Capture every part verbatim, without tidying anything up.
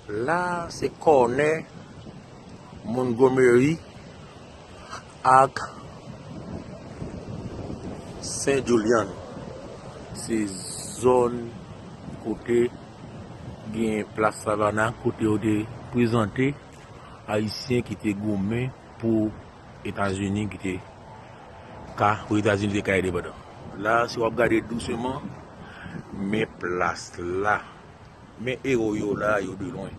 La se kònè Montgomery ak Saint Julian. Se zòn kote gen plas Savannah, kote yo te prezante Ayisyen ki te goumen pou Etazini ki te ka, pou Etazini te ka endepandan. La, si w ap gade douseman, men plas la. Men ewo yo la, yo de lwen.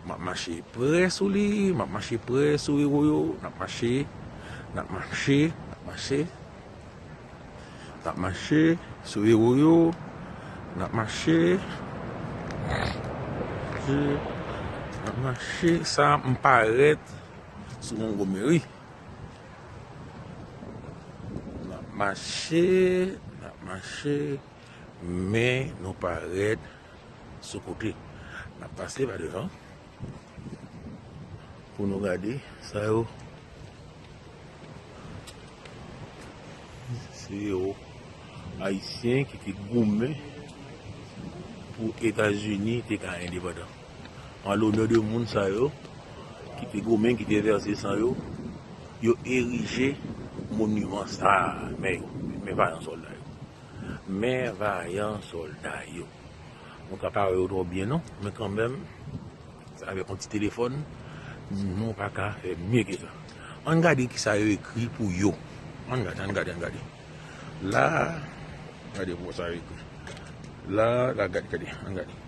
M ap mache prè sou li, m ap mache prè sou ewo yo, n ap mache, n ap mache, n ap mache, n ap mache sou ewo yo, n ap mache, n ap mache, sa m parèt sou Montgomery. N ap mache, n ap mache, men nou parèt sou kote. N ap pase pa devan pou nou gade sa yo. Se yo Ayisyen ki te goumen pou Etazini te ka endepandan. An lonè de moun sa yo ki te goumen, ki te vèse san yo, yo erije moniman sa a. Men yo, men vayan sòlda yo. Men vayan sòlda yo. Nou ka pa wè yo twò byen non, men kanmenm, sa avèk yon ti telefòn, nou pa ka fè mye ke sa. Ann gade kisa yo ekri pou yo. Ann gade, ann gade, ann gade. La, gade pou sa yo ekri. La, la, gade, gade, ann gade.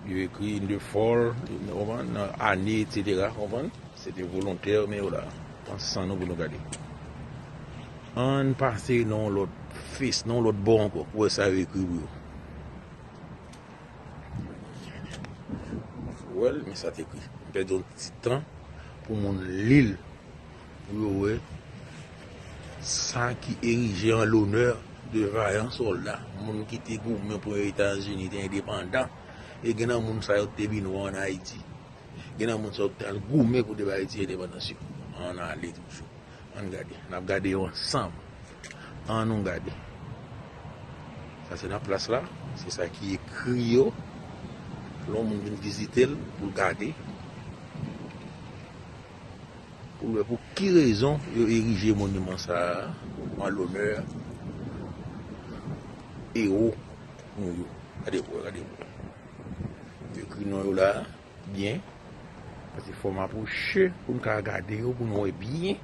Yo ekri in the fall, konprann, nan ane, etsetera, konprann? Se te volontè, men yo la. Pran san nou pou nou gade. Ann pase nan yon lòt fes, nan yon lòt bò ankò, pou wè sa yo ekri pou yo. Ou wè l, men sa te ekri. M pèdi yon ti tan pou moun li l, pou yo wè sa ki erije an lonè de vayan sòlda, moun ki te goumen pou Etazini te endepandan. E gen nan moun sa yo te vin wè ann Ayiti. Gen nan moun sa yo t al goumen pou te bay Ayiti endepandans yo. Ann ale toujou. Ann gade. N ap gade yo ansanm. Ann nou gade. Sa se nan plas la. Se sa ki ekri yo. Lè yon moun vin vizite l pou l gade. Pou l wè pou ki rezon yo erije moniman sa a an lonè ewo nou yo. Gade pou wè, gade pou wè. Yo ekri non yo la. Byen. Paske fò m apwoche pou n ka gade yo, pou n wè byen.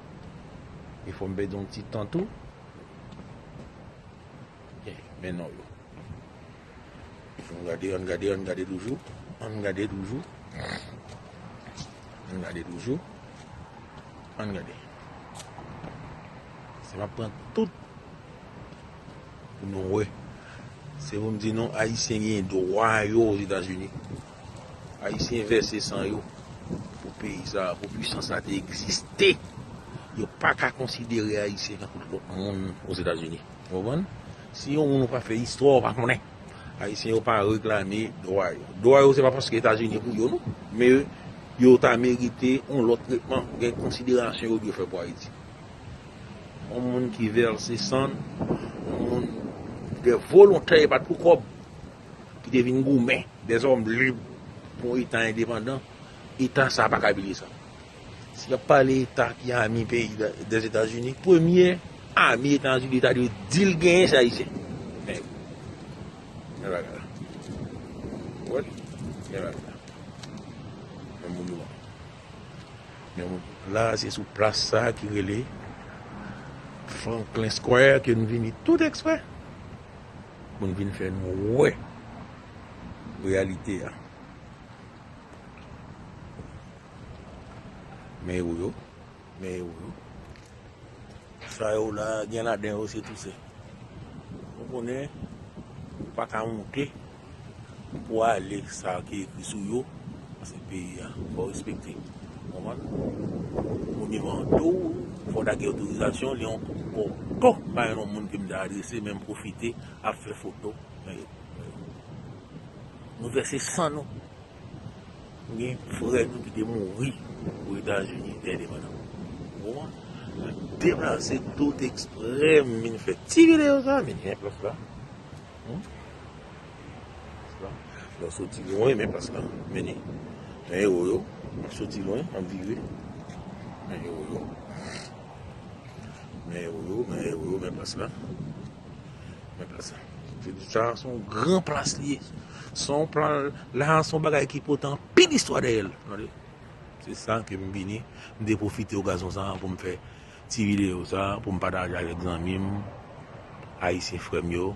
E fò m pèdi yon ti tan tou. Byen, men non yo. Ann gade, ann gade, ann gade toujou. Ann gade toujou. Ann gade toujou. Ann gade. Se m ap pran tout pou nou wè. Se pou m di nou, Ayisyen gen dwa yo Ozetazini. Ayisyen vèse san yo pou peyi sa a, pou pwisans la te egziste. Yo pa ka konsidere Ayisyen tankou lòt moun Ozetazini. Ou konprann? Si yon moun ou pa fè istwa, ou pa konnen. Ayisyen yo pa reklame dwa yo. Dwa yo, se pa paske Etazini pou yo, non. Men yo ta merite yon lòt tretman, gen konsiderasyon yo dwe fè pou Ayiti. Yon moun ki vèse san, yon moun de volontè, e pa t pou kòb, ki te vin goumen, dèzòm lib, pou yon Eta endepandan, Eta sa a pa ka bliye sa. Si y ap pale Eta ki ami peyi dè- Dèzetazini, premye ami Etazini ta dwe di l genyen se Ayisyen. Men, men bagay la. Wè, men bagay la. Men moun yo. Men moun, la, se sou plas sa ki rele Franklin Square ke n vini tout eksprè pou n vin fè nou wè reyalite a. Men yo, yo, men yo, yo. Sa yo la, gen ladan yo, se tousè. Ou konnen, ou pa ka monte pou ale sa ki ekri sou yo, paske peyi a, fò w respekte. Konprann? Moniman an tou, fò w ta gen otorizasyon, li yon kòto, pa yon moun ke m ta adrese, men m pwofite ap fè foto. Men yo, men yo. Nou vèse san nou. Gen frè nou ki te mouri pou Etazini te endepandan. Ou konprann? Mwen deplase tout eksprè, m vin fè ti videyo sa, men gen plas la. Hmm? Plas la. Nou soti lwen, men plas la. Men ni. Men ewo yo. M ap soti lwen, m ap vire. Men ewo yo. Men ewo yo, men ewo yo, men plas la. Men plas la. Se di sa, se yon gran plas li ye. Se yon plan, la, se yon bagay ki pote anpil istwa dèyè l. Tande? Se sa ke m vini, m te pwofite okazyon sa pou m fè ti videyo sa, pou m pataje avèk zanmi m, ayisyen frè m yo,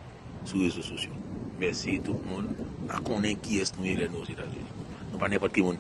sou rezo sosyo. Mèsi tout moun. M pa konnen kiyès nou ye lè nou Ozetazini. Nou pa nenpòt ki moun.